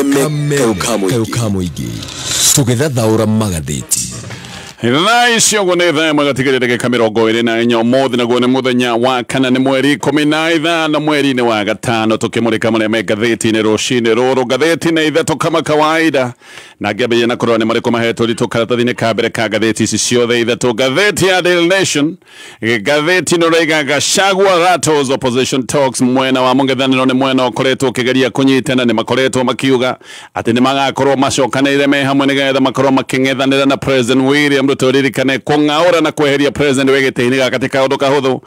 Kameme kayũ ka mũingĩ tũgĩthathaũra magathĩti. Thaa ici ũguo nĩ thaa ĩmwe gatigĩrĩra ndagĩka 24 ũmũthĩ, naguo nĩ mũthenya wa kana, nĩ mweri 15 mweri-inĩ wa gatano, tũkĩmũrĩka marĩa me ngathĩti-inĩ rũcinĩ rũrũ. Ngathĩti nĩ ithatũ kama kawaida, na ngĩambĩrĩria na kũrora nĩ marĩkũ mahetwo ritũ karatathi-inĩ ka mbere ka ngathĩti ici ciothe ithatũ. Ngathĩti ya Daily Nation, ngathĩti ĩno ĩroiga Gachagua rattles opposition talks. Mwena wa mũng'ethanĩro nĩ mwena ũkoretwo ũkĩgeria kũnyitana, nĩ makoretwo makiuga atĩ nĩ magakorwo macokanĩrĩre me hamwe nĩgetha makorwo makĩng'ethanĩra na President William Ruto. Ririkane kũng'aũra na kweheria president wĩ gĩtĩ-inĩ gaka ti kaũndũ kahũthũ.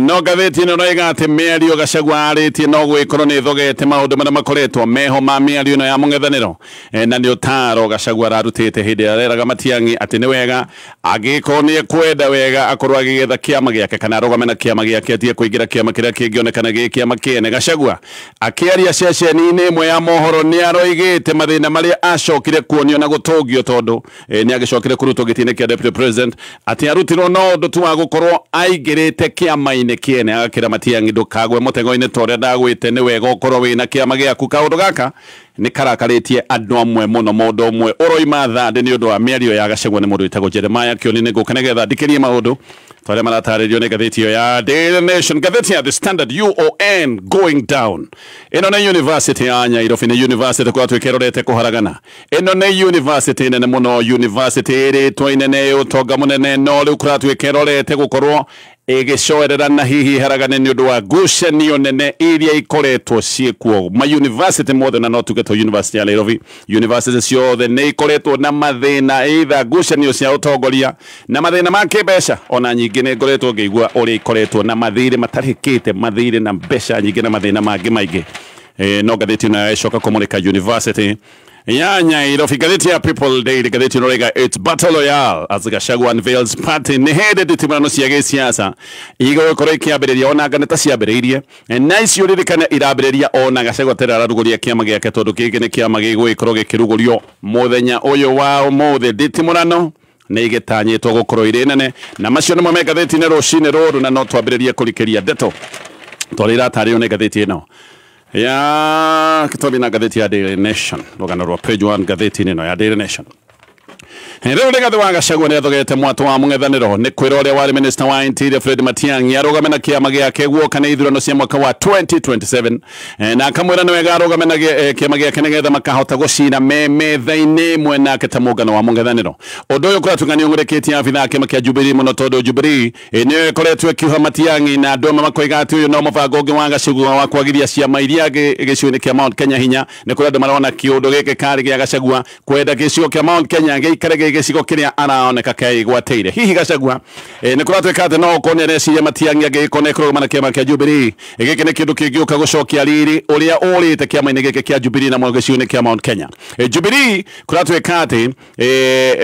No ngathĩti ĩno ĩroiga atĩ mĩario Gachagua arĩtie no gwĩkorwo nĩ ĩthogete maũndũ marĩa makoretwo meho ma mĩario ĩno ya mũng'ethanĩro. Na nĩ ũtaro Gachagua ararutĩte hĩndĩ ĩrĩa areraga Matiang'i atĩ nĩ wega angĩkorwo nĩ ekwenda wega akorwo agĩgetha kĩama gĩake kana arũgame na kĩama gĩake, atige kũingĩra kĩama kĩrĩa kĩngĩonekana gĩ kĩama kĩene. Gachagua akĩaria ceceni-inĩ ĩmwe ya mohoro nĩ aroigĩte mathĩna marĩa acokire kuonio na gũtũngio tondũ nĩ agĩcokire kũrutwo gĩtĩ-inĩ kĩa deputy president, atĩ arutirwo no ũndũ tu wa gũkorwo aingĩrĩte kĩama-inĩ kĩene. Agakĩra Matiang'i ndũkagwe mũtego-inĩ ta ũrĩa ndagwĩte, nĩ wega ũkorwo wĩna kĩama gĩaku. Kaũndũ gaka nĩ karakarĩtie andũ amwe mũno. Mũndũ ũmwe ũroima thandĩ nĩ ũndũ wa mĩario ya Gachagua nĩ mũndũ wĩtagwo Jeremiah Kioni. Nĩ ngũka nĩgetha ndikĩrie maũndũ ta arĩa maratarĩrio nĩ ngathĩti ĩyo ya Daily Nation. Ngathĩti ya The Standard, UON going down. Ĩno nĩ university ya Nairobi, nĩ university kũratuĩka ĩrorete kũharagana. Ĩno nĩ university nene mũno, university ĩrĩtwo inene, ũtonga mũnene, no rĩu kũratuĩka ĩrorete gũkorwo ĩgĩcoerera na hihi haragane nĩ ũndũ wa ngucanio nene iria ikoretwo ciĩkuo ma university mothe, na no tuge to university ya Nairobi, university ciothe nĩ ikoretwo na mathĩna, either ngucanio cia ũtongoria na mathĩna ma kĩmbeca. Ona nyingĩ nĩ ngoretwo ngĩigua ũrĩa ikoretwo na mathirĩ matarĩkĩte, mathirĩ na mbeca nyingĩ na mathĩna mangĩ maingĩ. No ngathĩti ĩno yacoka kũmũrĩka university ya Nairobi. Ngathĩti ya People Daily, ngathĩti ĩno ĩroiga it's battle royale as Gachagua unveils party. Nĩ hĩndĩ nditimũrano cia gĩsiasa igũgĩkorwo ikĩambĩrĩria, ona anga nĩ ta ciambĩrĩirie, na icio ririkane irambĩrĩria ona Gachagua tera ararugũria kĩama gĩake, tondũ gĩkĩ nĩ kĩama gĩgũgĩkorwo gĩkĩrugũrio mũthenya ũyũ wa ũmũthĩ. Nditimũrano nĩ igĩtanyĩtwo gũkorwo irĩ nene, na macio nĩmo me ngathĩti-inĩ rũcinĩ rũrũ, na no twambĩrĩrie kũrikĩria ndeto tondũ iratarĩrio nĩ ngathĩti ĩno ya kĩtwambie na ngathĩti ya Daily Nation, rũgano rwa page 1 ngathĩti-inĩ ĩno ya Daily Nation. Rĩu Rigathĩ wa Gachagua nĩ athogete mwatũ wa mũng'ethanĩro nĩ kwĩra ũrĩa warĩ minister wa interior Fred Matiang'i arũgame na kĩama gĩake guoka nĩ ithurano cia mwaka wa 2027, na akamwĩra nĩ wega arũgame na kĩama gĩake nĩgetha makahota gũcira me metha-inĩ ĩmwe nake ta mũngano wa mũng'ethanĩro. Ũndũ ũyũ kũratuĩka nĩ ũng'ũrĩkĩtie abithaa a kĩama kĩa Jubilee mũno, tondũ Jubilee nĩyo ĩkoretwo ĩkiuha Matiang'i, na andũ amwe makoiga atĩ ũyũ no mũbango ũngĩ wa Gachagua wa kwagithia ciama iria gĩcigo-inĩ kĩa Mount Kenya hinya. Nĩ kũrĩ andũ marona kĩũndũ gĩkĩ karĩ gĩa Gachagua kwenda gĩcigo kĩa Mount Kenya gĩikare gĩ gĩcigo kĩrĩa araoneka keigwatĩire. Hihi Gachagua nĩ kũratuĩka atĩ no ũkorwo nĩ areciria Matiang'i angĩgĩkorwo nĩ ekũrũgama na kĩama kĩa Jubilee, gĩkĩ nĩ kĩndũ kĩngĩũka gũcokia riri ũrĩa ũrĩte kĩama-inĩ gĩkĩ kĩa Jubilee na gĩcigo-inĩ kĩa Mount Kenya. Jubilee kũratuĩka atĩ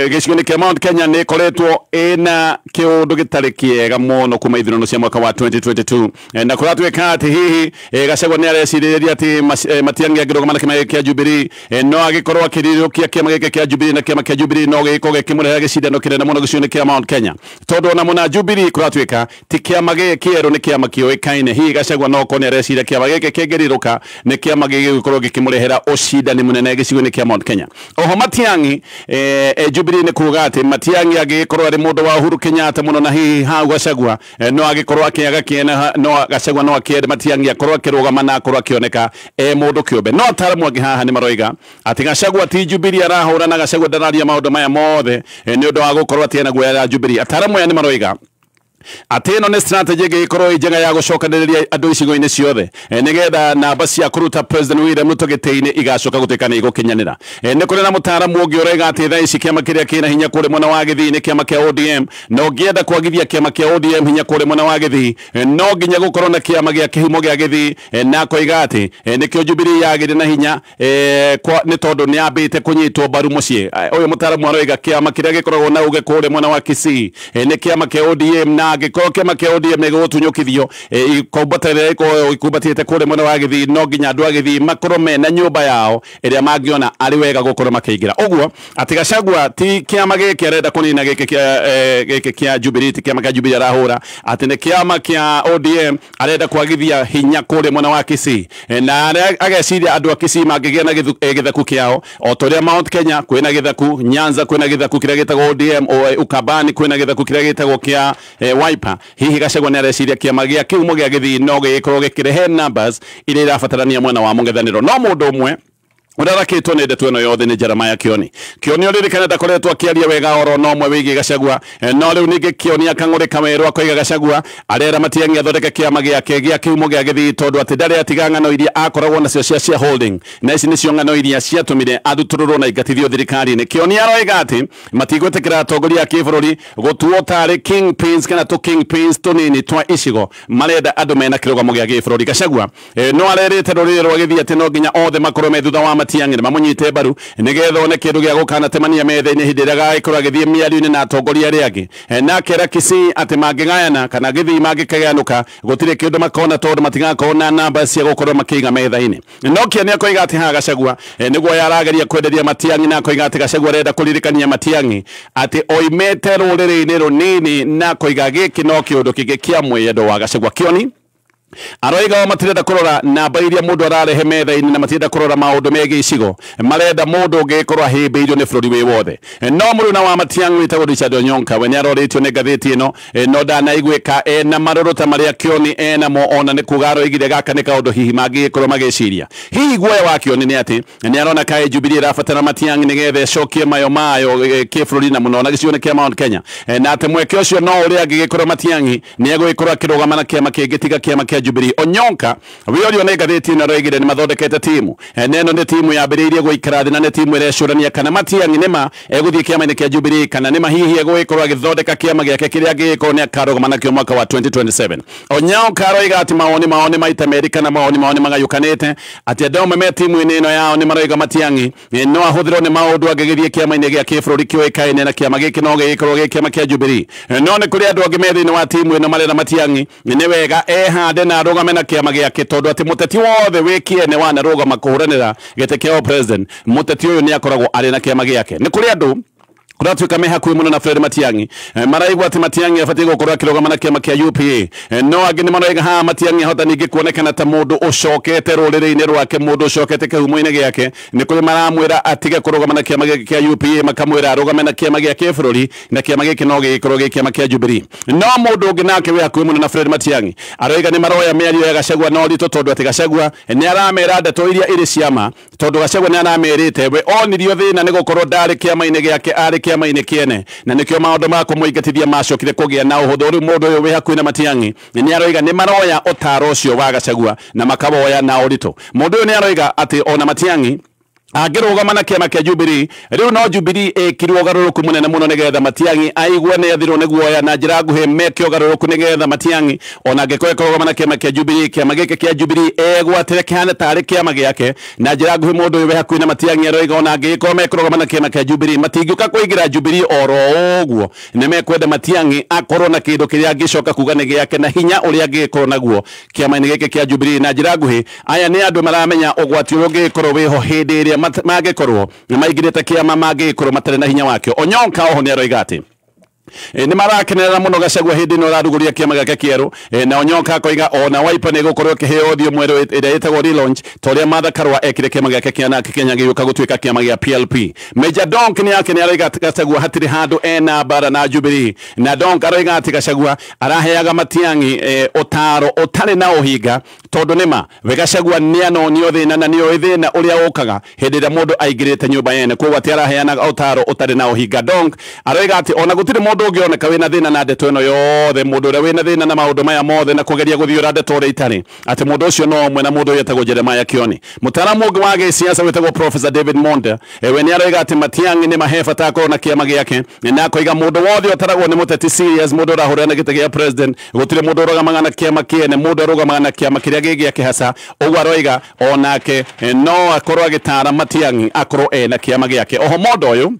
gĩcigo-inĩ kĩa Mount Kenya nĩ ĩkoretwo ĩna kĩũndũ gĩtarĩ kĩega mũno kuma ithurano cia mwaka wa 2022, na kũratuĩka atĩ hihi Gachagua nĩ arecirĩria atĩ Matiang'i angĩrũgama na kĩama gĩkĩ kĩa Jubilee, no agĩkorwo akĩrirũkia kĩama gĩkĩ kĩa Jubilee, na kĩama kĩa Jubilee no gĩgĩkorwo gĩkĩmũrehera gĩcindano kĩnene mũno gĩcigo-inĩ kĩa Mount Kenya, tondũ ona mũna Jubilee kũratuĩka ti kĩama gĩkĩ kĩerũ, nĩ kĩama kĩũĩkaine. Hihi Gachagua no okorwo nĩ areciria kĩama gĩkĩ kĩngĩrirũka nĩ kĩama gĩgũkorwo gĩkĩmũrehera ũcindani mũnene gĩcigo-inĩ kĩa Mount Kenya. Oho Matiang'i, Jubilee nĩ kuga atĩ Matiang'i angĩgĩkorwo arĩ mũndũ wa Uhuru Kenyatta mũno, na hihi hau Gachagua no agĩkorwo akĩaga kĩene, no Gachagua no akĩende Matiang'i akorwo akĩrũgama na akorwo akĩoneka e mũndũ kĩũmbe. No ataaramu angĩ haha nĩ maroiga atĩ Gachagua ti Jubilee arahũra, na Gachagua ndararia maũndũ maya mothe nĩ ũndũ wa gũkorwo atĩ ena guoya ya Jubilee. Ataaramu aya nĩ maroiga atĩ ĩno nĩ strategy ĩngĩgĩkorwo ĩ njega ya gũcokanĩrĩria andũ icigo-inĩ ciothe, nĩgetha namba cia kũruta President William Ruto gĩtĩ-inĩ igacoka gũtuĩka nĩ igũkinyanĩra. Nĩ kũrĩ na mũtaaramu ũngĩ ũroiga atĩ thaa ici kĩama kĩrĩa kĩna hinya kũrĩ mwena wa Gĩthii nĩ kĩama kĩa ODM, na ũngĩenda kwagithia kĩama kĩa ODM hinya kũrĩ mwena wa Gĩthii, no nginya gũkorwo na kĩama gĩa kĩhumo gĩa Gĩthii, na akoiga atĩ nĩkĩo Jubilee yagĩire na hinya, nĩ tondũ nĩ yambĩte kũnyitwo mbaru mũciĩ. Ũyũ mũtaaramu aroiga kĩama kĩrĩa gĩkoragwo na uge kũrĩ mwena wa Kisii nĩ kĩama kĩa ODM, na angĩkorwo kĩama kĩa ODM nĩgĩgũtunyũkithio ikombatĩre ikumbatĩte kũrĩa mwena wa Gĩthii, no nginya andũ a Gĩthii makorwo mena nyũmba yao ĩrĩa mangĩona arĩ wega gũkorwo makĩingĩra. Ũguo atĩ Gachagua ti kĩama gĩkĩ arenda kũnina gĩkĩ kĩa gĩkĩ kĩa Jubilee, ti kĩama kĩa Jubilee arahũra, atĩ nĩ kĩama kĩa ODM arenda kwagithia hinya kũrĩa mwena wa Kisii, na ageciria andũ a Kisii mangĩgĩa na gĩthaku kĩao o ta ũrĩa Mount Kenya kwĩna gĩthaku, Nyanza kwĩna gĩthaku kĩrĩa gĩtagwo ODM, Ukambani kwĩna gĩthaku kĩrĩa gĩtagwo kĩa Wiper. Hihi Gachagua nĩ areciria kĩama gĩa kĩhumo gĩa Gĩthii no gĩgĩkorwo gĩkĩrehe numbers iria irabatarania mwena wa mũng'ethanĩro. No mũndũ ũmwe ũrarakĩtwo nĩ ndeto ĩno yothe nĩ Jeremiah Kioni. Kioni ũririkane ndakoretwo akĩaria wega oro no ũmwe wĩgiĩ Gachagua, no rĩu ningĩ Kioni akang'ũrĩka werũ akoiga Gachagua arera Matiang'i athondeke kĩama gĩake gĩa kĩhumo gĩa Gĩthii tondũ atĩ ndarĩ atiga ng'ano iria akoragwo nacio cia shareholding, na ici nĩcio ng'ano iria ciatũmire athutũrũrwo na ingatithio thirikari-inĩ. Kioni aroiga atĩ matigwĩtĩkĩra atongoria a kĩbũrũri gũtuo tarĩ kingpins kana tũ kingpins tũnini twa icigo, marenda andũ mena kĩrũgamo gĩa gĩbũrũri. Gachagua no arerĩte rũrĩrĩ rwa Gĩthii atĩ no nginya othe makorwo me thutha wa Matiang'i na mamũnyite mbaru nĩgetha one kĩndũ gĩa gũkanatemania metha-inĩ hĩndĩ ĩrĩa agagĩkorwo agĩthiĩ mĩario-inĩ na atongoria arĩa angĩ. Na akera Kisii atĩ mangĩgayana kana Gĩthii mangĩkagayanũka gũtirĩ kĩndũ makona tondũ matigakorwo na namba cia gũkorwo makĩiga metha-inĩ. No Kioni akoiga atĩ haha Gachagua nĩguo yarageria kwenderia Matiang'i, na akoiga atĩ Gachagua arenda kũririkania Matiang'i atĩ oimĩte rũrĩrĩ-inĩ rũnini, na akoiga gĩkĩ no kĩũndũ kĩngĩ kĩa mwĩyendo wa Gachagua. Kioni aroiga o matirenda kũrora namba iria mũndũ ararehe metha-inĩ na matirenda kũrora maũndũ megiĩ icigo, marenda mũndũ ũngĩkorwo ahĩmbĩirio nĩ bũrũri wĩ wothe. No mũruna wa Matiang'i wĩtagwo Richard Onyonka we nĩarorĩtio nĩ ngathĩti ĩno, no ndanaiguĩka ena marũrũ ta marĩa Kioni enamo, ona nĩ kuga aroigire gaka nĩ kaũndũ hihi mangĩgĩkorwo magĩciria. Hihi guoya wa Kioni nĩ atĩ nĩarona kaĩ Jubilee ĩrabatara Matiang'i nĩgetha ĩcokie mayo mayo kĩbũrũri na mũno na gĩcigo-inĩ kĩa Mount Kenya, na atĩ mweke ũcio no ũrĩa angĩgĩkorwo Matiang'i nĩegũgĩkorwo akĩrũgama na kĩama kĩngĩ tiga kĩama kĩa Jubilee. Onyonka wĩorio nĩ ngathĩti ĩno aroigire nĩ mathondekete timu, na ĩno nĩ timu yambĩrĩirie gũikara thĩ na nĩ timu ĩrecũrania kana Matiang'i nĩma egũthiĩ kĩama-inĩ kĩa Jubilee kana nĩma hihi egũgĩkorwo agĩthondeka kĩama gĩake kĩrĩa angĩgĩkorwo nĩ akarũgama nakĩo mwaka wa 2027. Onyonka aroiga atĩ mawoni mao nĩ maita merĩ kana mawoni mao nĩ magayũkanĩte, atĩ andũ amwe me timu-inĩ ĩno yao nĩ maroiga Matiang'i no ahũthĩrwo nĩ maũndũ angĩgĩthiĩ kĩama-inĩ gĩa kĩbũrũri kĩũĩkaine na kĩama gĩkĩ no gĩgĩkorwo gĩ kĩama kĩa Jubilee. No nĩ kũrĩ andũ angĩ me thĩinĩ wa timu ĩno marera Matiang'i nĩ wega ehande na arũgame na kĩama gĩake tondũ atĩ mũteti wothe wĩ kĩene wanarũgama kũhũranĩra gĩtĩ kĩa president, mũteti ũyũ nĩ akoragwo arĩ na kĩama gĩake. Nĩ kũrĩ andũ kũratuĩka me hakuhĩ mũno na Fred Matiang'i, maraigua atĩ Matiang'i abatiĩ gũkorwo akĩrũgama na kĩama kĩa UPA, no angĩ nĩ maroiga haha Matiang'i ahota ningĩ kuonekana ta mũndũ ũcokete rũrĩrĩ-inĩ rwake, mũndũ ũcokete kĩhumo-inĩ gĩake. Nĩ kũrĩ maramwĩra atige kũrũgama na kĩama gĩkĩ kĩa UPA, makamwĩra arũgame na kĩama gĩa kĩbũrũri na kĩama gĩkĩ no gĩgĩkorwo gĩ kĩama kĩa Jubilee. No mũndũ ũngĩ nake wĩ hakuhĩ mũno na Fred Matiang'i aroiga nĩ maroya mĩario ya Gachagua na ũritũ tondũ atĩ Gachagua nĩ aramera ndeto iria irĩ ciama, tondũ Gachagua nĩ aramerĩte we onirio thĩna nĩ gũkorwo ndarĩ kĩama-inĩ gĩake, arĩ kĩama-inĩ kĩene, na nĩkĩo maũndũ ma kũmũingatithia macokire kũgĩa na ũhũthũ. Rĩu mũndũ ũyũ wĩ hakuhĩ na Matiang'i nĩ aroiga nĩ maroya ũtaro ũcio wa Gachagua na makawoya na ũritũ. Mũndũ ũyũ nĩ aroiga atĩ ona Matiang'i angĩrũgama na kĩama kĩa Jubilee, rĩu no Jubilee ĩkirwo ũgarũrũku mũnene mũno nĩgetha Matiang'i aigue nĩ athirwo nĩ guoya na njĩra nguhĩ meke ũgarũrũku nĩgetha Matiang'i ona angĩkorwo ekũrũgama na kĩama kĩa Jubilee, kĩama gĩkĩ kĩa Jubilee egwatĩre kĩhane tarĩ kĩama gĩake. Na njĩra nguhĩ mũndũ ũyũ wĩ hakuhĩ na Matiang'i aroiga ona angĩgĩkorwo mekũrũgama na kĩama kĩa Jubilee matingĩũka kũingĩra Jubilee oro ũguo, nĩ mekwenda Matiang'i akorwo na kĩndũ kĩrĩa angĩcoka kuga nĩ gĩake na hinya ũrĩa angĩgĩkorwo naguo kĩama-inĩ gĩkĩ kĩa Jubilee. Na njĩra nguhĩ aya nĩ andũ maramenya ũgwati ũrĩa ũngĩgĩkorwo wĩho hĩndĩ ĩrĩa mangĩkorwo maingĩrĩte kĩama mangĩgĩkorwo matarĩ na hinya wakĩo. Onyonka oho nĩ aroiga atĩ nĩ marakenerera mũno Gachagua hĩndĩ ĩno ararugũria kĩama gĩake kĩerũ, na Onyonka akoiga ona Wiper nĩ ĩgũkorwo ĩkĩheo ũthiũ mwerũ ĩrĩa ĩtagwo relaunch ta ũrĩa Martha Karua ekire kĩama gĩake kĩa NARC Kenya gĩgĩũka gũtuĩka kĩama gĩa PLP. Major Donk nĩ yake nĩ aroiga atĩ Gachagua hatirĩ handũ ena mbara na Jubilee, na Donk aroiga atĩ Gachagua araheaga Matiang'i ũtaro ũtarĩ na ũhinga tondũ nĩma we Gachagua nĩ anonio thĩna na nĩoĩ thĩna ũrĩa ũkaga hĩndĩ ĩrĩa mũndũ aingĩrĩte nyũmba yene, koguo atĩ araheanaga ũtaro ũtarĩ na ũhinga. Donk aroiga atĩ ona gũtirĩ mũndũ ũngĩoneka wĩna thĩna na ndeto ĩno yothe, mũndũ ũrĩa wĩna thĩna na maũndũ maya mothe na kũgeria gũthiũra ndeto ũrĩa itarĩ, atĩ mũndũ ũcio no ũmwe na mũndũ ũyũ etagwo Jeremiah Kioni. Mũtaaramu ũngĩ wa gĩsiasa wĩtagwo Professor David Monda we nĩ aroiga atĩ Matiang'i nĩ mahe bata akorwo na kĩama gĩake, na akoiga mũndũ wothe ũtaragwo nĩ mũteti serious, mũndũ ũrahũrana na gĩtĩ gĩa president, gũtirĩ mũndũ ũrũgamaga na kĩama kĩene, mũndũ arũgamaga na kĩama kĩrĩa gĩ gĩake hasa. Ũguo aroiga onake no akorwo agĩtara Matiang'i akorwo ena kĩama gĩake. Oho mũndũ ũyũ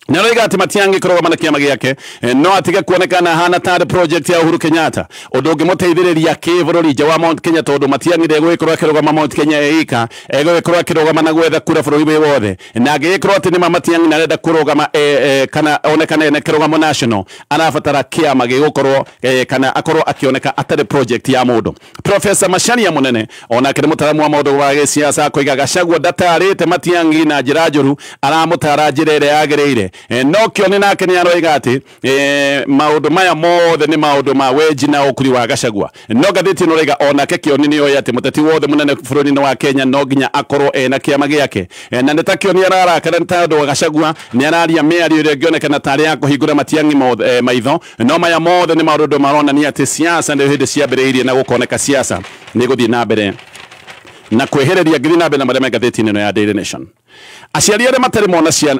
Nĩaroiga atĩ Matiang'i kũrũgama na kĩama gĩake no atige kuonekana hana tarĩ project ya Uhuru Kenyatta, ũndũ ũngĩmũteithĩrĩria kĩbũrũri nja wa Mount Kenya, tondũ Matiang'i ndegũgĩkorwo akĩrũgama Mount Kenya ĩika, egũgĩkorwo akĩrũgama na gwetha kura bũrũri wĩ wothe, na angĩgĩkorwo atĩ nĩma Matiang'i nĩarenda kũrũgama kana onekane ene kĩrũgamo national, arabatara kĩama gĩgũkorwo kana akorwo akĩoneka atarĩ project ya mũndũ. Professor Macharia Munene onake nĩ mũtaaramu wa maũndũ wa gĩsiasa, akoiga Gachagua ndatarĩte Matiang'i na njĩra njũru, aramũtara njĩra ĩrĩa yagĩrĩire. No Kĩoni nake nĩ aroiga atĩ maũndũ maya mothe nĩ maũndũ ma wenji na ũkuri wa Gachagua. No ngathĩti ĩno ĩroiga onake Kĩoni nĩ oĩ atĩ mũteti wothe mũnene bũrũri-inĩ wa Kenya no nginya akorwo ena kĩama gĩake, na nĩ ta Kĩoni ararakara nĩ tondũ wa Gachagua nĩ araria mĩario ĩrĩa ĩngĩonekana tarĩ ya kũhingũra Matiang'i maitho. No maya mothe nĩ maũndũ maronania atĩ siasa nĩ hĩndĩ ciambĩrĩirie na gũkoneka siasa nĩ gũthiĩ na mbere na kwehereria ngiri na mbere na marĩa me ngathĩti-inĩ ĩno ya Daily Nation. Aciari arĩa matarĩ mona ciana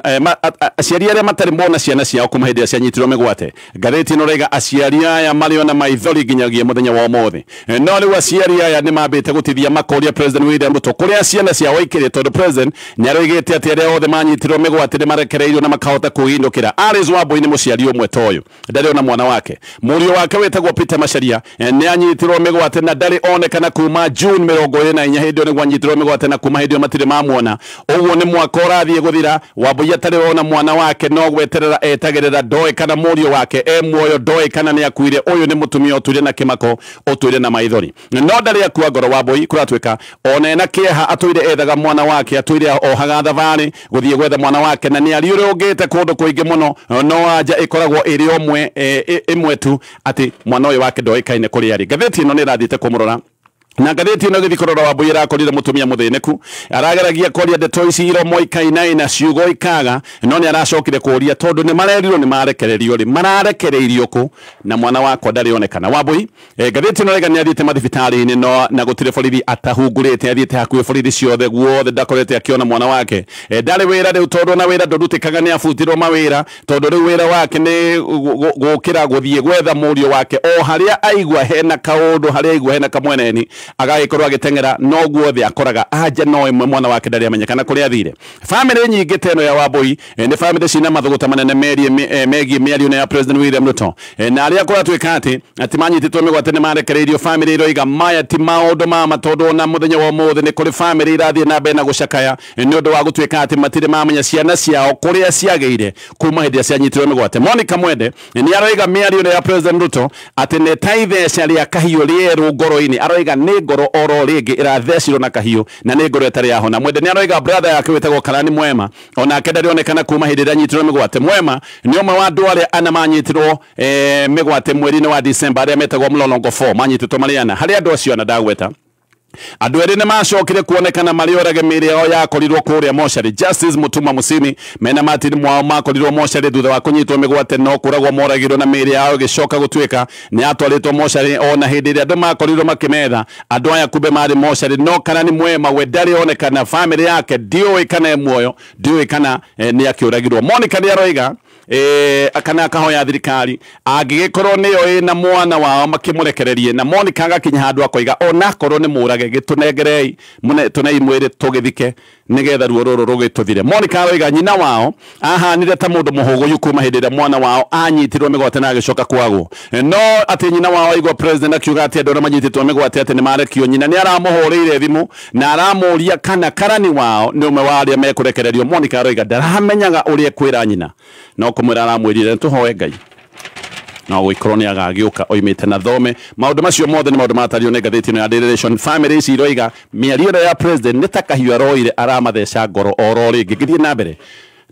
aciari arĩa matarĩ mona ciana ciao kuma hĩndĩ ĩrĩa cianyitirwo mĩgwate, ngathĩti ĩno ĩroiga aciari aya marĩ ona maithori nginyagia mũthenya wa ũmũthĩ. No rĩu aciari aya nĩ mambĩte gũtithia makoria President William Ruto kũrĩa ciana ciao ikĩrĩ, tondũ President nĩ aroigĩte atĩ arĩa othe manyitirwo mĩgwate nĩ marekereirio na makahota kwĩinũkĩra. Alice Wambui nĩ mũciari ũmwe ta ũyũ, ndarĩ ona mwana wake. Mũriũ wake wĩtagwo Peter Macharia nĩ anyitirwo mĩgwate na ndarĩ onekana kuma June 24, hĩndĩ ĩyo nĩguo anyitirwo mĩgwate na kuma hĩndĩ ĩyo matirĩ mamuona. Ũguo nĩ mwaka ũrathiĩ gũthira, Wambui atarĩ ona mwana wake, no gweterera etagĩrĩra, ndoĩ kana mũriũ wake e muoyo, ndoĩ kana nĩ akuire. Ũyũ nĩ mũtumia ũtũire na kĩmako, ũtũire na maithori, no ndarĩ akua ngoro. Wambui kũratuĩka ona ena kĩeha atũire ethaga mwana wake, atũire ohaga thabarĩ gũthiĩ gwetha mwana wake, na nĩ ariũrũngĩte kũndũ kũingĩ mũno, no anja ĩkoragwo ĩrĩ ũmwe ĩmwe tu atĩ mwana ũyũ wake ndoĩkaine kũrĩa arĩ. Ngathĩti ĩno nĩ ĩrathiĩte kũmũrora na ngathĩti ĩno ĩgĩthiĩ kũrora Wambui ĩrakorire mũtumia mũthĩnĩku arageragia kwaria ndeto ici iromo ikainaina, ciugo ikaga, no nĩ aracokire kũria tondũ nĩ marerirwo nĩ marekererio rĩ, mararekereirio kũ na mwana wakwa ndarĩ onekana. Wambui ngathĩti ĩno ĩraiga nĩ athiĩte mathibitarĩ-inĩ no na gũtirĩ borithi atahungurĩte, athiĩte hakuhĩ borithi ciothe guothe ndakorete akĩona mwana wake. Ndarĩ wĩra rĩu tondũ ona wĩra ndũrutĩkaga, nĩ abutirwo mawĩra tondũ rĩu wĩra wake nĩ gũkĩra gũthiĩ gwetha mũriũ wake o harĩa aigua hena kaũndũ, harĩa aigua hena kamweneni agagĩkorwo agĩteng'era, no guothe akoraga anja no ĩmwe, mwana wake ndarĩ amenyekana kũrĩa athire. Bamĩrĩ nyingĩ ta ĩno ya Wambui nĩ bamĩrĩ cina mathũgũta manene megiĩ mĩario ya President William Ruto, na arĩa kũratuĩka atĩ manyitĩtwo mĩgwate nĩ marekereirio. Bamĩrĩ iroiga maya ti maũndũ ma tondũ ona mũthenya wa ũmũthĩ nĩ kũrĩ bamĩrĩ irathiĩ na mbere na gũcakaya nĩ ũndũ wa gũtuĩka atĩ matirĩ mamenya ciana ciao kũrĩa ciagĩire kuma hĩndĩ ĩrĩa cianyitirwo mĩgwate. Monica Mwende nĩ aroiga mĩario ya President Ruto atĩ nĩ ta itheca rĩa kahiũ rĩerũ ngoro-inĩ, aroiga nĩ ngoro oro rĩngĩ ĩrathecirwo na kahiũ na nĩ ngoro ĩtarĩ yahona. Mwende nĩ aroiga brother yake wĩtagwo Karani Mwema onake ndarĩ onekana kuma hĩndĩ ĩrĩa anyitirwo mĩgwate. Mwema nĩ ũmwe wa andũ arĩa ana manyitirwo mĩgwate mweri-inĩ wa December, arĩa metagwo Mlolongo 4 manyitĩtwo marĩ ana. Harĩ andũ acio ana ndagweta, andũ erĩ nĩ macokire kuonekana marĩ orage mĩĩrĩ yao yakorirwo kũrĩa mocarĩ. Justice Mutuma Musimi mena Martin Mwao makorirwo mocarĩ thutha wa kũnyitwo mĩgwate, no kũragwo moragirwo na mĩĩrĩ yao ĩgĩcoka gũtuĩka nĩ yatwarĩtwo mocarĩ. Ona hĩndĩ ĩrĩa andũ makorirwo makĩmetha andũ aya kumbe marĩ mocarĩ, no Karani Mwema we ndarĩ onekana, bamĩrĩ yake ndiũĩ kana e muoyo, ndiũĩ kana nĩ akĩũragirwo. Monica nĩ aroiga kana akahoya thirikari angĩgĩkorwo nĩyo ĩna mwana wao makĩmũrekererie, na Monica agakinya handũ akoiga onakorwo nĩ mũrage gĩtũnengerei tũnei mwĩrĩ tũgĩthike nĩgetha ruo rũrũ rũgĩtũthire. Monica aroiga nyina wao ahanire ta mũndũ mũhũgũyu kuma hĩndĩ ĩrĩa mwana wao anyitirwo mĩgwate na agĩcoka kwagwo, no atĩ nyina wao aigua president akiuga atĩ andũ arĩa manyitĩtwo mĩgwate atĩ nĩ marekio, nyina nĩ aramũhũrĩire thimũ na aramũria kana Karani wao nĩ ũmwe wa arĩa mekũrekererio. Monica aroiga ndaramenyaga ũrĩa ekwĩra nyina, no kũmwĩra aramwĩrire tũhoe Ngai no gũikorwo nĩ agagĩũka oimĩte na thome. Maũndũ macio mothe nĩ maũndũ matario nĩ ngathĩti ĩno ya Daily Nation. Family ici iroiga mĩario ĩrĩa ya president nĩ ta kahiũ aroire aramatheca ngoro oro rĩngĩ. Ngĩthiĩ na mbere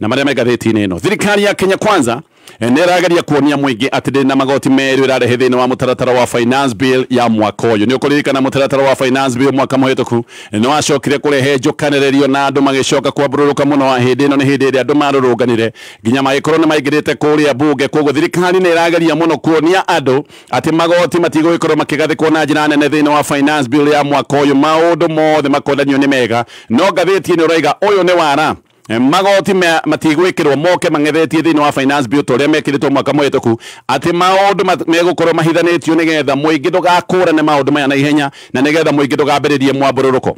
na marĩa me ngathĩti-inĩ ĩno, thirikari ya Kenya Kwanza nĩ ĩrageria kuonia mũingĩ atĩ ndĩrĩ na magoti merũ ĩrarehe thĩinĩ wa mũtaratara wa finance bill ya mwaka ũyũ. Nĩ ũkũririkana mũtaratara wa finance bill mwaka mũhĩtũku nĩ wacokire kũrehe njũkanĩrĩrio na andũ magĩcoka kwambũrũrũka mũno. Hĩndĩ ĩno nĩ hĩndĩ ĩrĩa andũ marũrũnganire nginya magĩkorwo nĩ maingĩrĩte kũrĩa bunge. Koguo thirikari nĩ ĩrageria mũno kuonia andũ atĩ magoti matigũgĩkorwo makĩgathĩkwo na njĩra nene thĩinĩ wa finance bill ya mwaka ũyũ. Maũndũ mothe makonanio nĩ mega, no ngathĩti ĩno ĩroiga ũyũ nĩ wara magoti matigwikirwo moke mang'ethetie thiini wa finance bill toria mekiritwo mwaka muhituku ati maundu megukorwo mahithanitio nigetha muingi ndugakũrane maundu maya na ihenya na nigetha muingi ndugambiririe mwambũrũrũko.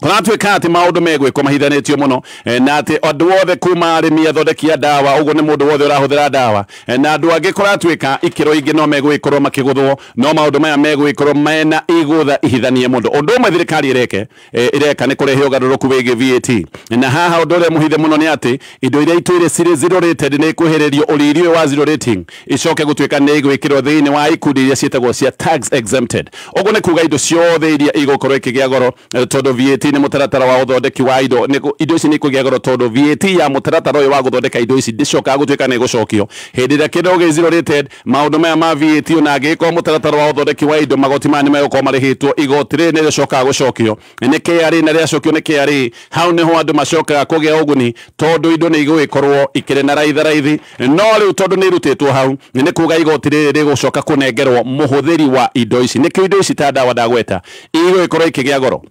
Kũratuĩka atĩ maũndũ megwĩkwo mahithanĩtio mũno, na atĩ andũ othe kuma arĩmi athondeki a ndawa, ũguo nĩ mũndũ wothe ũrahũthĩra ndawa, na andũ angĩ kũratuĩka ikĩro ingĩ no megwĩkorwo makĩgũthwo, no maũndũ maya megwĩkorwo mena igũtha ihithanie mũndũ. Ũndũ ũmwe thirikari ĩreka nĩ kũrehe ũgarũrũku wĩgiĩ VAT, na haha ũndũ ũrĩa mũhithe mũno nĩ atĩ indo iria itũire cirĩ zero rated nĩ ikwĩhĩrĩrio ũriri ũyũ wa zero rating, icoke gũtuĩka nĩ igwĩkĩrwo thĩinĩ wa ikundi iria ciĩtagwo cia tax exempted. Ũguo nĩ kuga indo ciothe iria igũkorwo ikĩgĩa goro, tondũ VAT nĩ mũtaratara wa ũthondeki wa indo, indo ici nĩ ikũgĩa goro tondũ VAT ya mũtaratara ũyũ wa gũthondeka indo ici ndĩcokaga gũtuĩka nĩ ĩgũcokio. Hĩndĩ ĩrĩa kĩndũ gĩ zero rated, maũndũ maya ma VAT ona angĩgĩkorwo mũtaratara wa ũthondeki wa indo magoti maya nĩ megũkorwo marĩhĩtwo, igoti rĩrĩ nĩ rĩcokaga gũcokio nĩ KRA, na rĩacokio nĩ KRA hau nĩho andũ macokaga kũgĩa ũguni, tondũ indo nĩ igũgĩkorwo ikĩrĩ na raitharaithi. No rĩu tondũ nĩ irutĩtwo hau, nĩ kuga igoti rĩrĩ rĩgũcoka kũnengerwo mũhũthĩri wa indo ici. Nĩkĩo indo ici ta ndawa ndagweta igũgĩkorwo ikĩgĩa goro.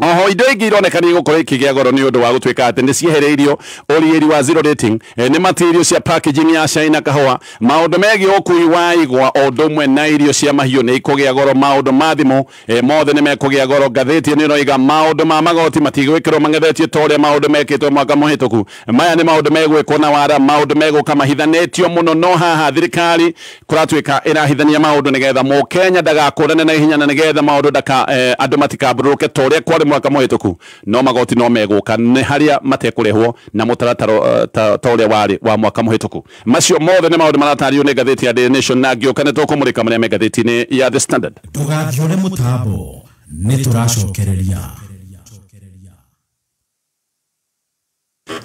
Oho indo ingĩ ironeka nĩ igũkorwo ikĩgĩa goro nĩ ũndũ wa gũtuĩka atĩ nĩ ciehereirio ũriĩri wa zero rating, nĩ material cia packaging ya cai na kahũa, maũndũ megiĩ ũkui wa igwa o ũndũ ũmwe na irio cia mahiũ nĩ ikũgĩa goro, maũndũ ma thimũ mothe nĩ mekũgĩa goro. Ngathĩti ĩno ĩroiga maũndũ ma magoti matigwĩkĩrwo mang'ethetio ta ũrĩa maũndũ mekĩtwo mwaka mũhĩtũku. Maya nĩ maũndũ megwĩkwo na wara, maũndũ megũka mahithanĩtio mũno, no haha thirikari kũratuĩka ĩrahithania maũndũ nĩgetha mũkenya ndagakũrane na ihenya, na nĩgetha maũndũ ndaka andũ matikambũrũke ta ũrĩa kwarĩ mwaka mũhĩtũku. No magoti no megũka nĩ harĩa matekũrĩhwo na mũtaratara ta ũrĩa warĩ wa mwaka mũhĩtũku. Macio mothe nĩ maũndũ maratario nĩ ngathĩti ya Daily Nation, na ngĩũka nĩ tũkũmũrĩka marĩa me ngathĩti-inĩ ya The Standard. Ndũgathiũre mũtambo, nĩ tũracokereria.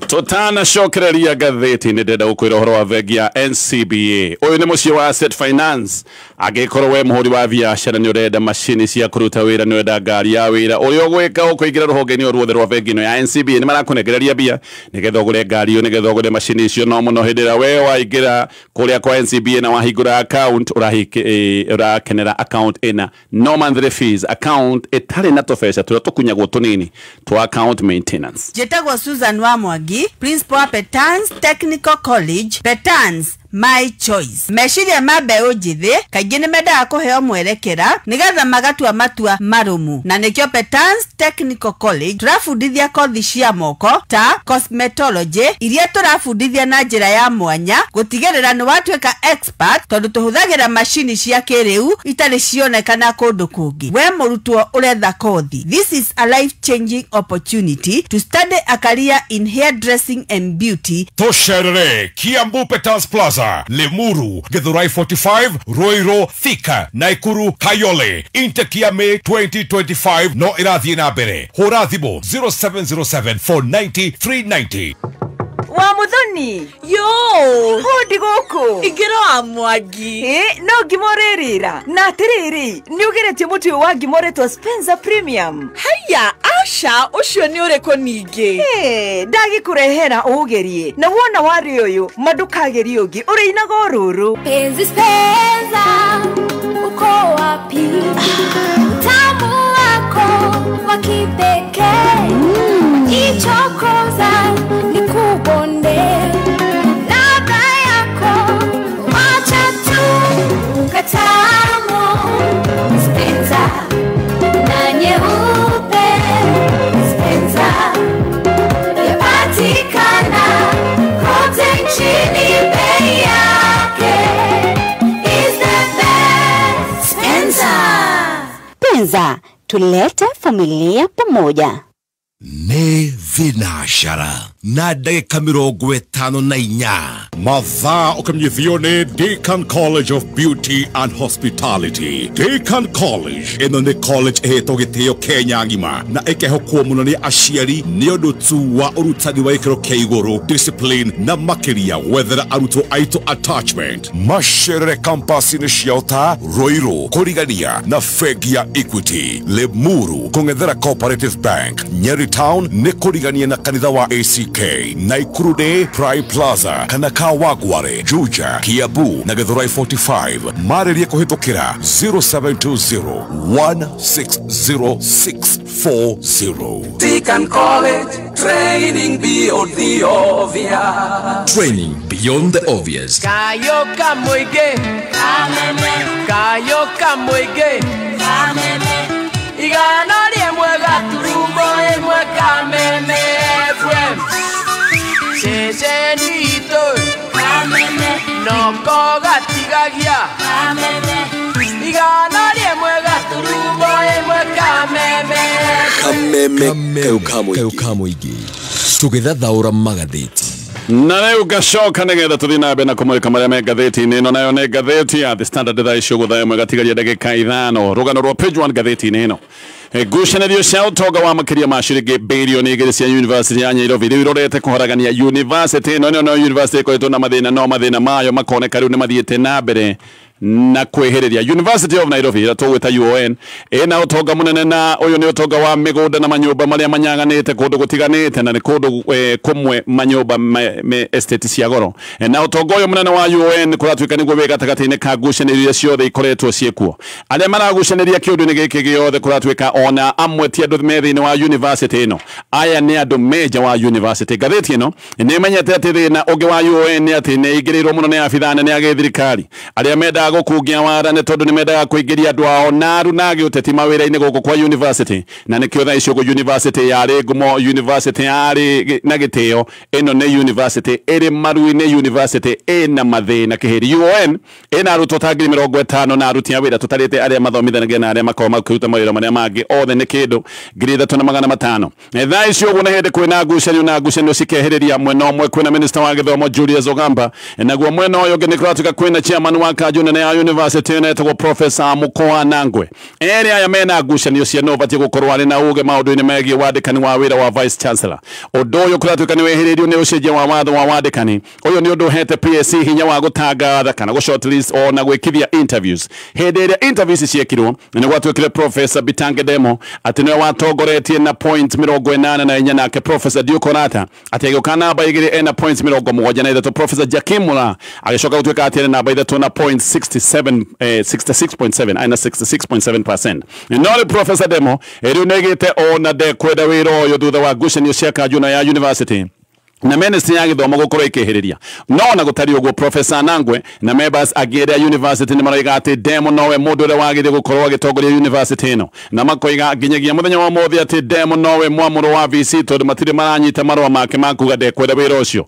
Tutanacokereria ngathĩti nĩ ndĩrenda gũkwĩra ũhoro wa bengi ya NCBA. Ũyũ nĩ mũciĩ wa Asset Finance. Angĩkorwo we mũhũri wa biacara nĩ ũrenda macini cia kũruta wĩra, nĩ ũrenda ngari ya wĩra, ũrĩa ũgwĩka ũkũingĩra rũhonge-inĩ o ruothe rwa bengi ĩno ya NCBA, nĩ marakũnengereria mbia nĩgetha ũgũre ngari ĩyo, nĩgetha ũgũre macini icio. No mũno hĩndĩ ĩrĩa we waingĩra kũrĩa kwa NCBA na wahingũra account, ũrakenera account ĩna no monthly fees, account ĩtarĩ na tũbeca tũrĩa tũkunyagwo tũnini twa account maintenance. Njĩtagwo Susan wa Mwangi, principal Petans Technical College, Petans my choice. Meciria ma mbeũ njĩthĩ kaingĩ nĩ mendaga kũheo mwerekera nĩgetha magatua matua marũmu, na nĩkĩo Petans Technical College tũrabundithia kothi cia moko ta cosmetology iria tũrabundithia na njĩra ya mwanya gũtigĩrĩra nĩ watuĩka expert, tondũ tũhũthagĩra macini cia kĩrĩu itarĩ cionekana kũndũ kũngĩ. We mũrutwo ũretha kothi, this is a life changing opportunity to study a career in hairdressing and beauty. Tũcerere Kiambu Petans Plaza, Limuru, Githurai 45, Ruiru, Thika, Nakuru, Kayole. Intake ya May 2025 no ĩrathiĩ na mbere. Hũra thimũ 0707 490 390. Wa Muthoni. Yo, hodi gũkũ. Ingĩra wa Mwangi. No ngima ũrĩrĩra. Na atĩrĩrĩ, nĩ ũgeretie mũtu ũyũ wa ngima ũretwo Spencer Premium? Haya, aca, ũcio nĩ ũrĩkũ ningĩ? Ndagĩkũrehera ũũgerie. Na wona warĩ ũyũ, ma ndũkagerie ũngĩ, ũrĩinaga o rũrũ. Penzi Spencer, uko wapi? Utamu wako wa kipekee. Ichokoza nikubonde, ladha yako wacha tu ukatamu. Spencer na nyeupe, Spencer yapatikana kote nchini, bei yake is the best. Spencer. Spencer, tulete familia pamoja. Nĩ thinashara na ndagĩka 54. Mathaa ũkamenyithio nĩ Deacon College of Beauty and Hospitality. Deacon College ĩno nĩ college ĩhetwo gĩtĩo Kenya ng'ima na ĩkehokwo mũno nĩ aciari nĩ ũndũ tu wa ũrutani wa gĩkĩro kĩa igũrũ, discipline na makĩria gwethera arutwo aitũ attachment. Macerere campus-inĩ ciao ta Ruiru, kũrigania na bengi ya Equity, Limuru kũng'ethera Cooperative Bank, Nyeri Town nĩ kũrigania na kanitha wa ACK, Nakuru nĩ Prime Plaza kana Kawangware, Juja, Kiambu na Githurai 45. Marĩrie kũhĩtũkĩra 0720 160 640. Deacon College, training beyond the obvious. Training beyond the obvious. Kayoka Muige, Kayoka Muige, Igana rĩmwe gaturumo ĩmwe Kameme FM. Ceceni itũ Kameme noko gatigagia Kameme. Igana rĩmwe gaturumo ĩmwe Kameme. Kameme kayũ ka mũingĩ tũgĩthathaũra magathĩti. Na rĩu ngacoka nĩgetha tũthiĩ na mbere na kũmũrĩka marĩa me ngathĩti-inĩ ĩno, nayo nĩ ngathĩti ya The Standard thaa ici ũguo thaa ĩmwe gatigaria ndagĩka 5. Rũgano rwa page 1 ngathĩti-inĩ ĩno, ngucanĩrio cia ũtonga wa makĩria ma ciringi birioni 2 cia University ya Nairobi rĩu irorete kũharagania university ĩno. Ĩno no university ĩkoretwo na mathĩna, no mathĩna mayo makoneka rĩu nĩ mathiĩte na mbere na kwĩhĩrĩria. University of Nairobi ĩrĩa tũgwĩta UON ĩna ũtonga mũnene, na ũyũ nĩ ũtonga wa mĩgũnda na manyũmba marĩa manyaganĩte kũndũ gũtiganĩte, na nĩ kũndũ kũmwe manyũmba me estate cia goro. Na ũtonga ũyũ mũnene wa UON kũratuĩka nĩguo wĩ gatagatĩ-inĩ ka ngucanĩrio iria ciothe ikoretwo ciĩkuo. Arĩa maragucanĩria kĩũndũ-inĩ gĩkĩ gĩothe kũratuĩka ona amwe ti andũ me thĩinĩ wa university ĩno, aya nĩ andũ menja wa university. Ngathĩti ĩno nĩ ĩmenyete atĩ thĩna ũngĩ wa UON nĩ atĩ nĩ ĩingĩrĩirwo mũno nĩ abithaa nene a gĩthirikari arĩa mendaga gũkungia wara nĩ tondũ nĩ mendaga kũingĩria andũ ao naru na gĩũteti mawĩra-inĩ gũkũ kwa university. Na nĩkĩo thaa ici ũguo university yarĩ ngumo, university yarĩ na gĩtĩo, ĩno nĩ university ĩrĩ maru-inĩ, university ĩna mathĩna kĩhĩri. UON ĩna arutwo ta 50,000 na aruti a wĩra tũtarĩte arĩa mathomithanagia na arĩa makoragwo makĩruta mawĩra marĩa mangĩ othe nĩ kĩndũ 3,500. Thaa ici ũguo nĩ hĩndĩ kwĩna ngucanio, na ngucanio cikehĩrĩria mwena ũmwe kwĩna minister wa gĩthomo Julius Ogamba, naguo mwena ũyũ ũngĩ nĩ kũratuĩka kwĩna chairman wa kanjũ nene ya university ĩno etagwo Professor Mukoa Nangwe. Erĩ aya mena ngucanio cia no ũbatiĩ gũkorwo arĩ na ũgĩ maũndũ-inĩ megiĩ wandĩkani wa wĩra wa vice chancellor. Ũndũ ũyũ kũratuĩka nĩ wehĩrĩirio nĩ ũcenjia wa watho wa wandĩkani. Ũyũ nĩ ũndũ ũhete PSC hinya wa gũtangatha kana gũ shortlist ona gwĩkithia interviews. Hĩndĩ ĩrĩa interviews ciekirwo nĩ gwatuĩkire Professor Bitange Demo atĩ nĩwe watongoretie na point 84, nake Professor Duke Orata atĩ agĩũka namba 2 ena point 73. Professor Jakim Mura agĩcoka gũtuĩka atĩ ena namba 3 na point 67, 66.7 aina 66.7%. No Professor Demo rĩu nĩaigĩte ona ndekwenda wĩra ũyũ thutha wa ngucanio cia kanjũ ya university na ministry ya gĩthomo gũkorwo ĩkĩhĩrĩria. No ona gũtariĩ ũguo Professor Nangwe na members angĩ arĩa university nĩ maroiga atĩ Demo nowe mũndũ ũrĩa wagĩrĩire gũkorwo agĩtongoria university ĩno, na makoiga nginyagia mũthenya wa ũmũthĩ atĩ Demo nowe mwamũro wa VC tondũ matirĩ maranyita marũa make ma kuga ndekwenda wĩra ũcio.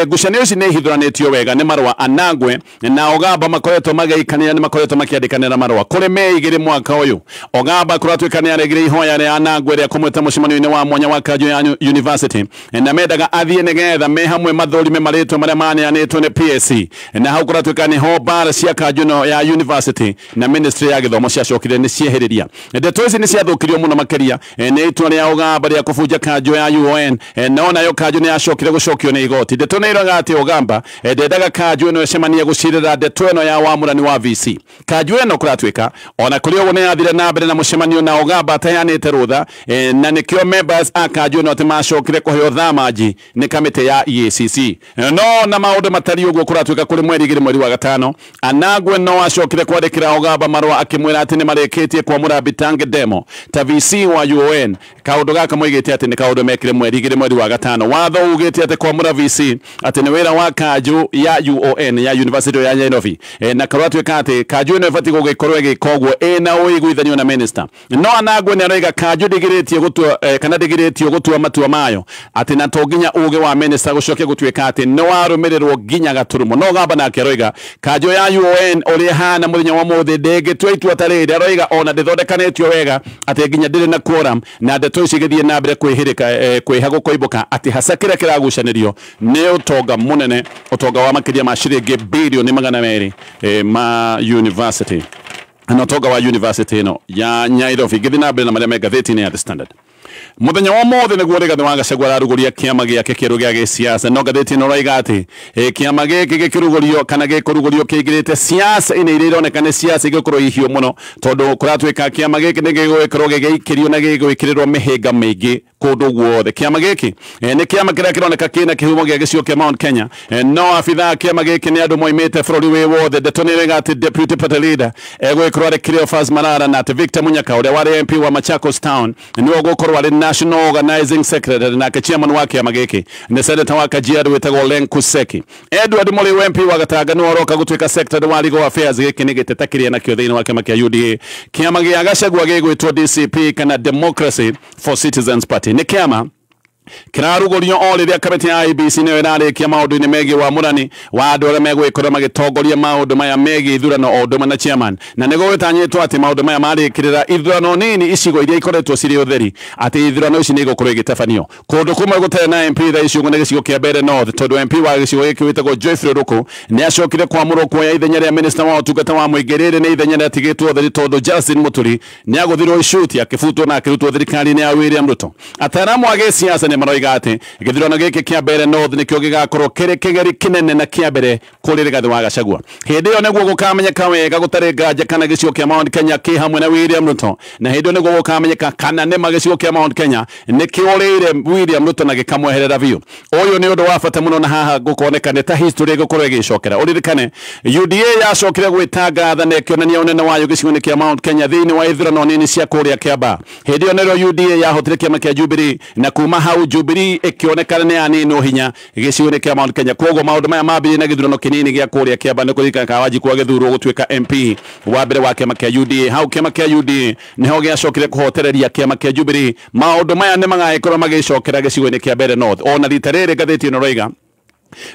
Ngucanio ici nĩ ihithũranĩtio wega nĩ marũa Anangwe na Ogamba makoretwo magĩikanĩra, nĩ makoretwo makĩandĩkanĩra marũa kũrĩ Mei 2 mwaka ũyũ. Ogamba kũratuĩka nĩ aregire ihoya rĩa Anangwe rĩa kũmwĩta mũcemanio-inĩ wa mwanya wa kanjũ ya university, na mendaga athiĩ nĩgetha me hamwe mathũrime marĩtwa marĩa maneanĩtwo nĩ PSC, na hau kũratuĩka nĩho mbara cia kanjũ ĩno ya university na ministry ya gĩthomo ciacokire nĩ ciehĩrĩria. Ndeto ici nĩ ciathũkirio mũno makĩria nĩ itua rĩa Ogamba rĩa kũbunja kanjũ ya UON, no nayo kanjũ nĩ yacokire gũcokio nĩ igoti. Ndeto nĩ iroiga atĩ Ogamba ndendaga kanjũ ĩno ĩcemanie gũcirĩra ndeto ĩno ya wamũrani wa VC. Kanjũ ĩno kũratuĩka ona kũrĩ ũguo nĩ yathire na mbere na mũcemanio na Ogamba ataheanĩte rũtha, na nĩkĩo members a kanjũ ĩno atĩ macokire kũheo thamanji nĩ kamĩtĩ ya EACC. No na maũndũ matariĩ ũguo kũratuĩka kũrĩ mweri 2 mweri wa 5 Anangwe no acokire kwandĩkĩra Ogamba marũa akĩmwĩra atĩ nĩ marĩkĩtie kwamũra Bitange Demo ta VC wa UON. Kaũndũ gaka moigĩte atĩ nĩ kaũndũ mekire mweri 2 mweri wa 5. Watho ugĩte atĩ kwamũra VC atĩ nĩ wĩra wa kanjũ ya UON ya University ya Nairobi, na kũratuĩka atĩ kanjũ ĩno ĩbatiĩ gũgĩkorwo ĩgĩka ũguo ĩna ũiguithanio na minister. No Anangwe nĩ aroiga kanjũ ndĩgirĩtie gũtua kana ndĩgirĩtio gũtua matua mayo, atĩ na to nginya ũgĩ wa minister gũcokia gũtuĩka atĩ nĩ warũmĩrĩrwo nginya gaturumo. No Ogamba nake aroiga kanjũ ya UON ũrĩa ĩhana mũthenya wa ũmũthĩ ndĩngĩtua itua ta rĩrĩ, aroiga ona ndĩthondekanĩtio wega atĩ nginya ndĩrĩ na quorum, na ndeto ici igĩthiĩ na mbere kwĩhĩrĩka kwĩha gũkoimbũka atĩ hasa kĩrĩa kĩragucanĩrio nĩ ũtonga mũnene, ũtonga wa makĩria ma ciringi birioni 200 ma university na ũtonga wa university ĩno ya Nairobi. Ngĩthiĩ na mbere na marĩa me ngathĩti-inĩ ya The Standard. Mũthenya wa ũmũthĩ nĩguo Rigathĩ wa Gachagua ararugũria kĩama gĩake kĩerũ gĩa gĩsiasa. No ngathĩti ĩno ĩroiga atĩ kĩama gĩkĩ gĩkĩrugũrio kana gĩkũrugũrio kĩingĩrĩte siasa-inĩ iria ironeka nĩ siasa igĩkorwo ihiũ mũno, tondũ kũratuĩka kĩama gĩkĩ nĩ gĩgũgĩkorwo gĩgĩikĩrio na gĩgwĩkĩrĩrwo mĩhĩnga mĩingĩ kũndũ guothe. Kĩama gĩkĩ nĩ kĩama kĩrĩa kĩroneka kĩna kĩhumo gĩa gĩcigo kĩa Mount Kenya, no abithaa kĩama gĩkĩ nĩ andũ moimĩte bũrũri wĩ wothe. Ndeto nĩ ĩroiga atĩ deputy party leader egũgĩkorwo arĩ Cleophas Malala, na atĩ Victor Munyaka ũrĩa warĩ MP wa Machakos Town nĩwe ũgũkorwo gũkorwo arĩ National Organizing Secretary, nake chairman wa kĩama gĩkĩ nĩ senator wa Kajiado wĩtagwo Lenku Seki. Edward Mũrĩu MP wa Gatanga nĩwe ũroka gũtuĩka Secretary wa Legal Affairs. Gĩkĩ nĩ gĩteta kĩrĩa nakĩo thĩinĩ wa kĩama kĩa UDA. Kĩama gĩa Gachagua gĩgwĩtwo DCP kana Democracy for Citizens Party. Nĩ kĩama kĩrarugũrio o rĩrĩa kamĩtĩ ya IEBC nĩyo ĩrarĩkia maũndũ-inĩ megiĩ wamũrani wa andũ arĩa megũgĩkorwo magĩtongoria maũndũ maya megiĩ ithurano o ũndũ ũmwe na chairman, na nĩguo gũtanyĩtwo atĩ maũndũ maya marĩkĩrĩra ithurano nini icigo iria ikoretwo cirĩ ũtheri atĩ ithurano ici nĩ igũkorwo igĩtabanio kũndũ kũmwe gũtarĩ na MP thaa ici ũguo nĩ gĩcigo kĩa Mbeere North, tondũ MP wa gĩcigo gĩkĩ wĩtagwo Geoffrey Ruku nĩ acokire kwamũrwo kuoya ithenya rĩa minister wa ũtungata wa mũingĩ. Rĩrĩ nĩ ithenya rĩatigĩtwo ũtheri tondũ Justin Muturi nĩ agũthirwo icuti akĩbutwo na akĩrutwo thirikari-inĩ ya William Ruto. Ataaramu a gĩsiasa nĩ maroiga atĩ gĩthurano gĩkĩ kĩa Mbeere North nĩkĩo gĩgakorwo kĩrĩ kĩgeri kĩnene na kĩa mbere kũrĩ Rigathĩ wa Gachagua. Hĩndĩ ĩyo nĩguo gũkamenyeka wega gũtarĩ nganja kana gĩcigo kĩa Mount Kenya kĩ hamwe na William Ruto, na hĩndĩ ĩyo nĩguo gũkamenyeka kana nĩma gĩcigo kĩa Mount Kenya nĩkĩũrĩire William Ruto na gĩkamweherera biũ. Ũyũ nĩ ũndũ wa bata mũno na haha gũkoneka nĩ ta history ĩgũkorwo ĩgĩcokera. Ũririkane UDA yacokire gwĩtangatha na ĩkĩonania ũnene wayo gĩcigo-inĩ kĩa Mount Kenya thĩinĩ wa ithurano nini cia kũrĩa Kiambaa. Hĩndĩ ĩyo nĩrĩo UDA yahotire kĩama kĩa Jubilee, na kuma hau Jubilee ĩkĩonekana nĩ yaninwo hinya gĩcigo-inĩ kĩa Mount Kenya. Koguo maũndũ maya mambĩrĩirie na gĩthurano kĩnini gĩa kũrĩa Kiambaa nĩ kũririkana kana Wanjikũ agĩthurwo gũtuĩka MP wa mbere wa kĩama kĩa UDA. Hau kĩama kĩa UDA nĩho gĩacokire kũhotereria kĩama kĩa Jubilee. Maũndũ maya nĩ magagĩkorwo magĩcokera gĩcigo-inĩ kĩa Mbeere North. Ona rita rĩrĩ ngathĩti ĩno ĩroiga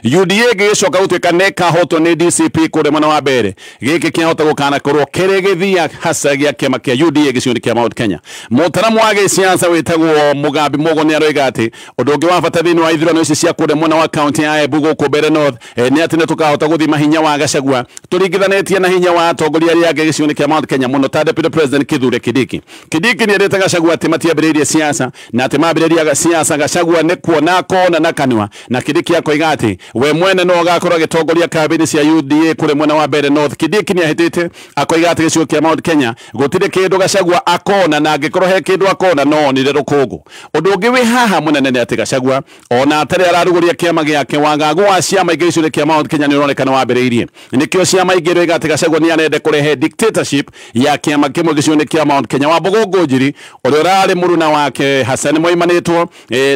UDA gĩgĩcoka gũtuĩka nĩ ĩkahotwo nĩ DCP kũrĩa mwena wa Mbeere. Gĩkĩ kĩahota gũkanakorwo kĩrĩ gĩthia hasa gĩa kĩama kĩa UDA gĩcigo-inĩ kĩa Mount Kenya. Mũtaramu wa gĩsiasa wĩtagwo Mugambi Mugo nĩ aroiga atĩ ũndũ ũngĩ wa bata thĩinĩ wa ithurano ici cia kũrĩa mwena wa kaunti ya Embu gũkũ Mbeere North nĩ atĩ nĩ tũkahota gũthima hinya wa Gachagua tũringithanĩtie na hinya wa atongoria arĩa angĩ gĩcigo-inĩ kĩa Mount Kenya, mũno ta Deputy President Kithure Kindiki. Kindiki nĩ erĩte Gachagua atĩ matiambĩrĩirie siasa na atĩ mambĩrĩria siasa Gachagua nĩ kuona akona na kanua, na Kindiki akoiga atĩ we mwene no agakorwo agĩtongoria kambĩini cia UDA kũrĩa mwena wa Mbeere North. Kindiki nĩ ahĩtĩte akoiga atĩ gĩcigo kĩa Mount Kenya gũtirĩ kĩndũ Gachagua akona, na angĩkorwo he kĩndũ akona no onire rũkũngũ. Ũndũ ũngĩ wĩ haha mũnene nĩ atĩ Gachagua ona atarĩ ararugũria kĩama gĩake, wagagu wa ciama ingĩ gĩcigo kĩa Mount Kenya nĩ ũronekana wambĩrĩirie. Nĩkĩo ciama ingĩ iroiga atĩ Gachagua nĩ arenda kũrehe dictatorship ya kĩama kĩmwe gĩcigo-inĩ kĩa Mount Kenya. Wambugu Ngũnjiri ũrĩa ũrarĩ mũruna wake Hassan moimanĩtwo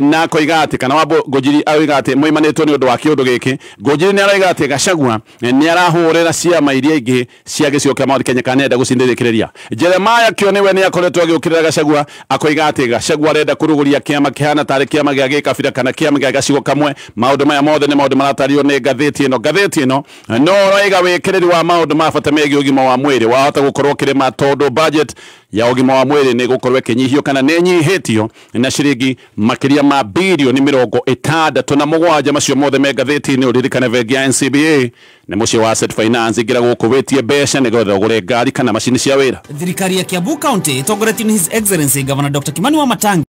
na akoiga atĩ kana Wambugu Ngũnjiri aroiga atĩ moimanĩtwo nĩ ũndũ wa kĩũndũ gĩkĩ. Ngũnjiri nĩ aroiga atĩ Gachagua nĩ arahũrĩra ciama iria ingĩ cia gĩcigo kĩa Mount Kenya kana nĩenda gũcindĩrĩkĩrĩria. Jeremiah Kioni we nĩ akoretwo agĩũkĩrĩra Gachagua akoiga atĩ Gachagua arenda kũrugũria kĩama kĩhana tarĩ kĩama gĩa gĩkabira kana kĩama gĩa gacigo kamwe. Maũndũ maya mothe nĩ maũndũ maratario nĩ ngathĩti ĩno. Ngathĩti ĩno no ũroiga wĩkĩrĩri wa maũndũ ma bata megiĩ ũgima wa mwĩrĩ wahota gũkorwo kĩrĩma tondũ budget ya ũgima wa mwĩrĩ nĩ gũkorwo ĩkĩnyihio kana nĩ ĩnyihĩtio na ciringi makĩria ma birioni 67. Macio mothe me ngathĩti-inĩ. Ũririkane bengi ya NCBA nĩ mũciĩ wa Asset Finance, ingĩra gũkũ wĩtie mbeca nĩgetha ũgũre ngari kana macini cia wĩra. Thirikari ya Kiambu County ĩtongoretio nĩ His Excellency Governor Dr. Kimani Wamatangi.